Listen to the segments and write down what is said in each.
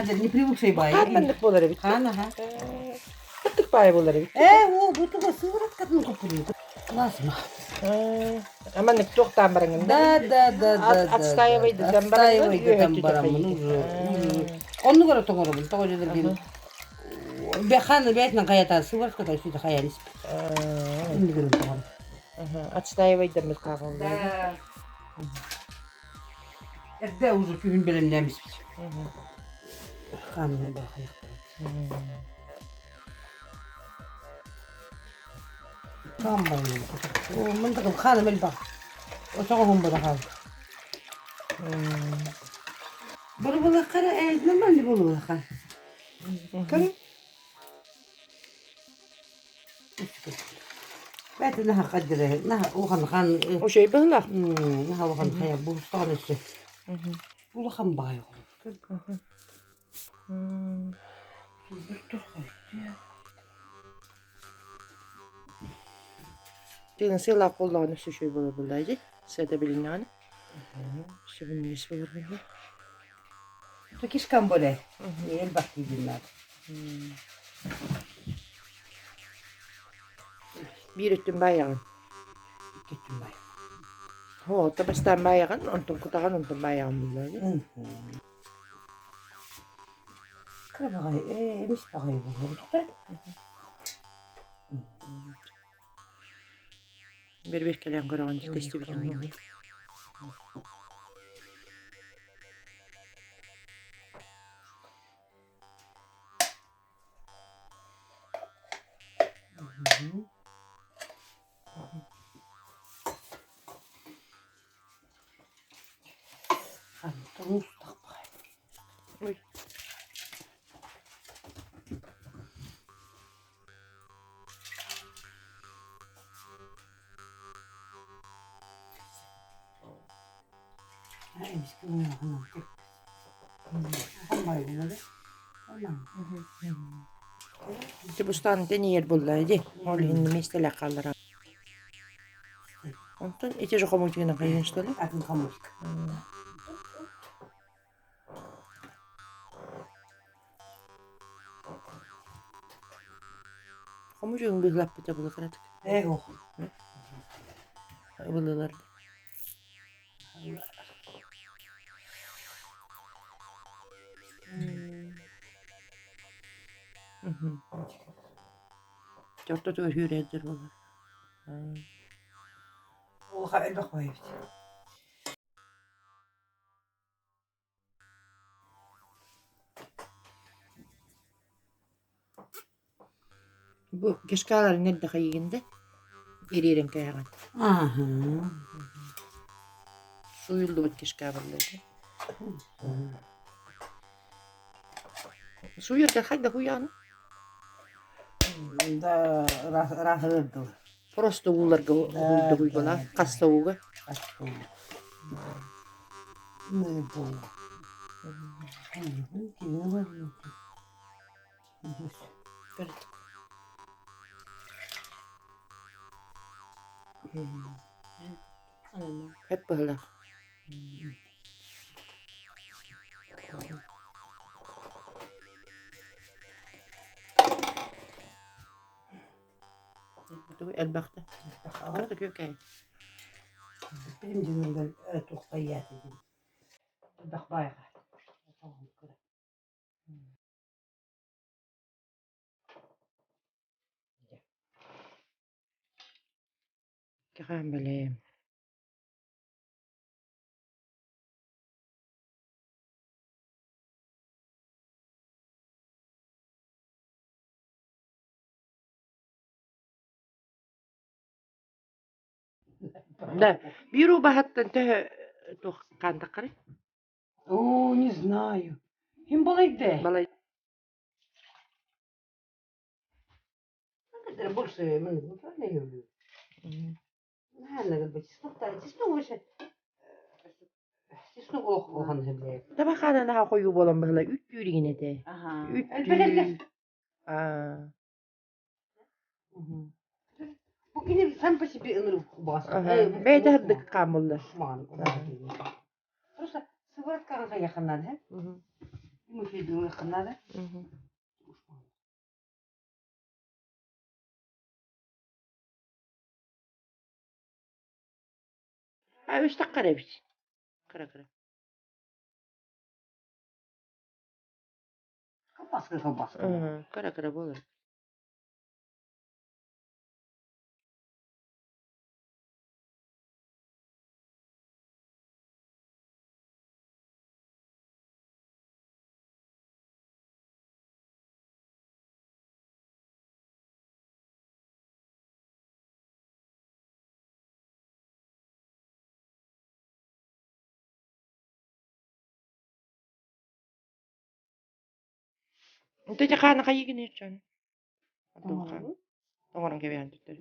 Не привыкший баай. Хаан маннык буолар эбит. Хаан аха. Ытык баай буолар эбит. Ээ, оо, бу туга сыворотка куппуруй. Классно. Маннык туохтаан бараҥын Да, да, да, да, да. Отстаивайдытан бараҥын, Отстаивайдытан бараммын уже. Оннук эрэ тоҥоробун, тоҕо дьэдэргин. Бэхан бэйэтинэн хайатаан сыворотка сүтэ хайан испит. Иннигин тоҥорум. Отстаивайдаммыт хааллар. Да. Эрдэ уже күһүн бэлэмнээмиспит. Хаанынан барахайахтар. Мындыгым хааным элбэх. Очоҕоһум бара хаал. Бурубулаххара э нормально буолуохха. Көрү. Бэти наха хаддыры, наха улахан хан Ошой быһылах. Наха улахан хая булустаҕын өссө. Улахан баай оҕолор. Тыын сыалаах буоллаҕына өссө үчүгэй буолар буоллаа дии. Сыата билиннэҕинэ. Сөбүнньүс буолар буолла. Кишкам боле. Элбэх дииллэр. Биир өттүн баайаҕын. Икки өттүн баайаҕын. Һоо, бастаан баайаҕын, онтон кутаҕын, онтон баайаҕын буоллаа дии. Кыра баҕайы, ээ, эмис баҕайы буолуо Бэрбиэркэлээн көрөҕүн көстүбүтүн буолуо. Ити бустаан тэнийэр буолла дии. Ол иһин миэстэлээх хааллара. Онтон ити же хомуйтугунан хайыан что ли? Атын хомуйка. Хомуйугун быһылаппыта була кыратык. Ээ ох. Ыбылылар. Ортотугар үүрээддэр буолар. Улахан элбэх баайбыт. Бу кишкаларын эрдэ хайыгын да ириэрэн кээһэҕин. Ааһа. Сууйуллубут кишка буолла Сууйарга хайдах уйаҕын? Да ыраахырдыл. Просто ууларга угуйдугуйбала хас да ууга. Эп быһылаах. Элбэхтэ. Кырата күөкэйин. Билим дьонугар туоххайааты диэн. Элбэх баайга. Кэхээн бэлиэм. Да, биир убаһаттан төһө туох хаантаххарый? Оо, не знаю. Ким балайды? Балай Больше мы правильно я говорю? Наверное, чеснок, чеснок больше. Олох улахан сөбүлэйэр. Таба хаана наһаа хойуу буолан быһыла үт түүригин этэ. Үт Элбэтэллэр. түүр. Аа. Бу кини сам по себе ынырык убаҕас. Аха. Бэйэтэ сырдык хаамыллар. Просто сывороткаҕа хайыахха наада. Муфидыахха наада. А үс таххар эбит. Кыра-кыра. Колбаска, колбаска. Кыра-кыра буолар. Ити хаана хайыгын иччэн? Оҥорон кэбиһэн түттэр.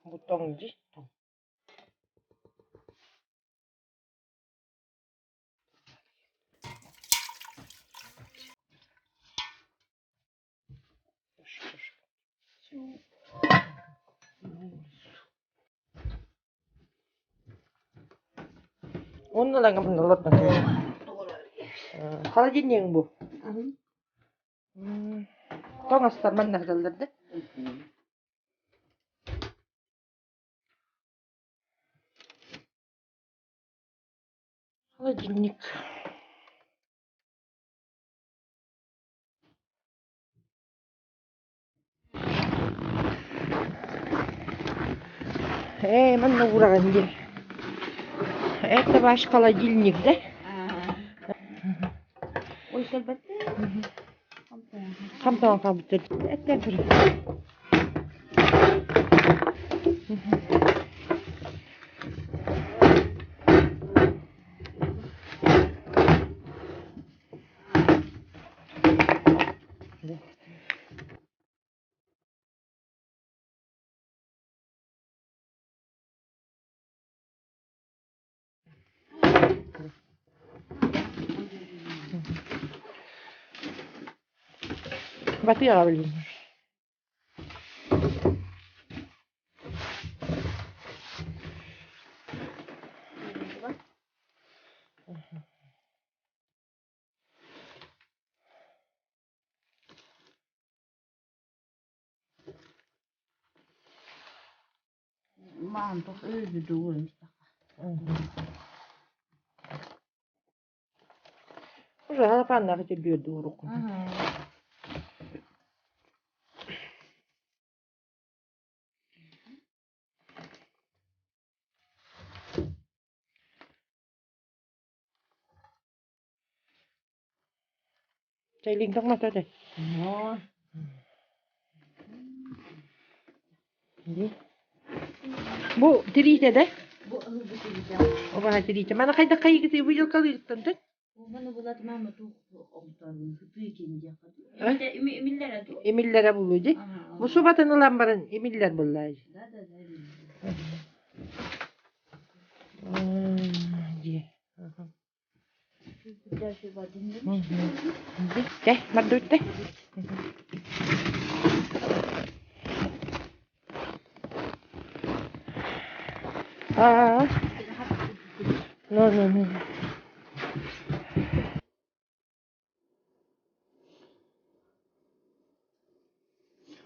Бу тоҥ дии. Онно лаҥа олордон Холодильник бу. Тоҥ астар манна сыталлар да. Холодильник. Ээ, манна уураҕын дии. Это ваш холодильник, да? Ой, кэлбэттэ. Хамтаан хаалбыттар. Эттэн турар. Батыаҕа билигин. Маан туох өйдүү Уже халапааннаах итирдүөрдүү урукку. Чайлиҥ тоҥмото этэ. Бу тириитэ да? Бу бу тириитэ. Убаһа тириитэ. Маны хайдах хайыгытый бу дьылкалыыртан тын? Маны булат мама туох оҥторун сытыы кин диэххэ. Имиллэрэ дуу? Имиллэрэ булуу дии. Бу субатын ылан баран имиллэр буллаа. Да да да. Дии. Кэ, мардуйте. Аа. No, no, no.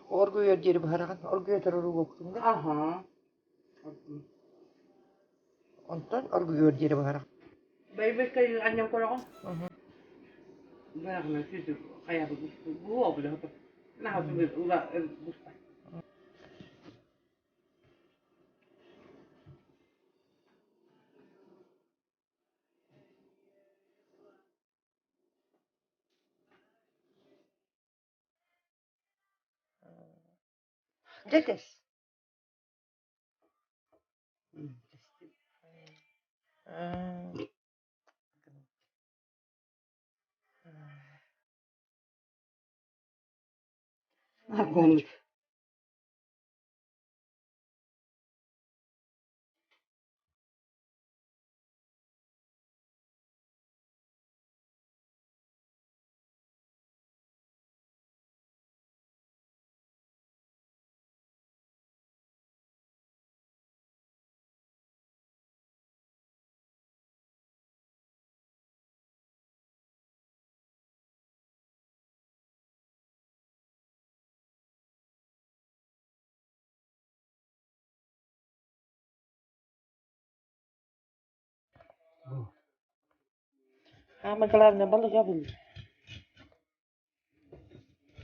Оргуйар диэри быһараҕын, оргуйа турар да? Аха. Онтон оргуйуор диэри быһараҕын. Бэйбэккэ анньан көрөҕүн? Быраҕынан сүзү хайабы бу обуле Наһа ула буста. Дьэ тэс. Огонь. Самое главное, балыга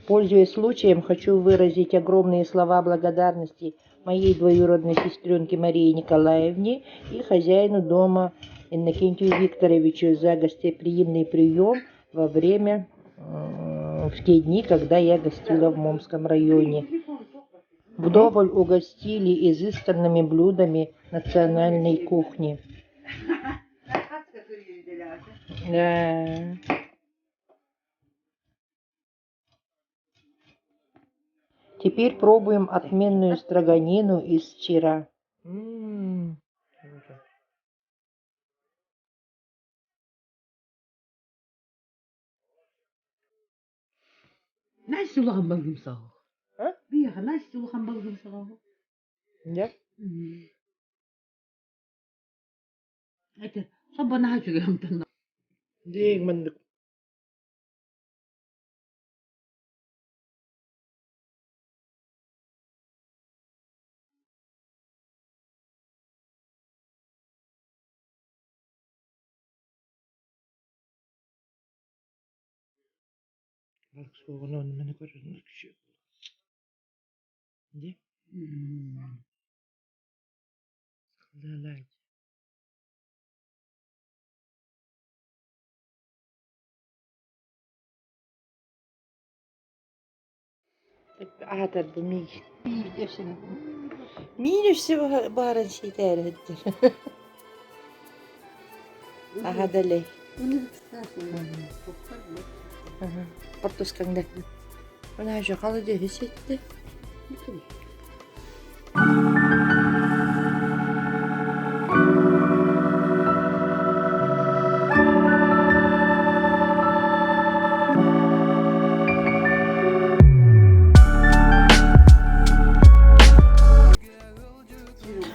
Пользуясь случаем, хочу выразить огромные слова благодарности моей двоюродной сестренке Марии Николаевне и хозяину дома Иннокентию Викторовичу за гостеприимный прием во время, в те дни, когда я гостила в Момском районе. Вдоволь угостили изысканными блюдами национальной кухни. Да. Теперь пробуем отменную строганину из вчера. М-м-м. Настя улахан балгымсаҕа. Биһиэхэ Настя улахан балгымсаҕа. Дьэ. Это собо наһаа үчүгэй амтанна. Диэҥ маннык. Суоҕун онно көрөн Дии. Аһатарбын миигин. Миин өссө бааран сиэтээри сылдьар. Аһа дэлэй. Хортускаҥда. Мына холодеһы сиэтти.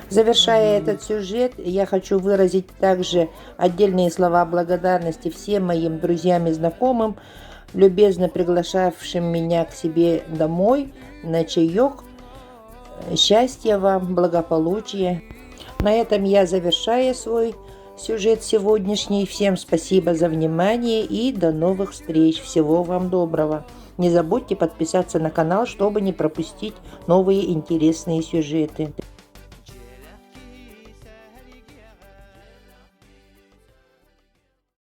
Завершая этот сюжет, я хочу выразить также отдельные слова благодарности всем моим друзьям и знакомым, любезно приглашавшим меня к себе домой на чаек. Счастья вам, благополучия. На этом я завершаю свой сюжет сегодняшний. Всем спасибо за внимание и до новых встреч. Всего вам доброго. Не забудьте подписаться на канал, чтобы не пропустить новые интересные сюжеты.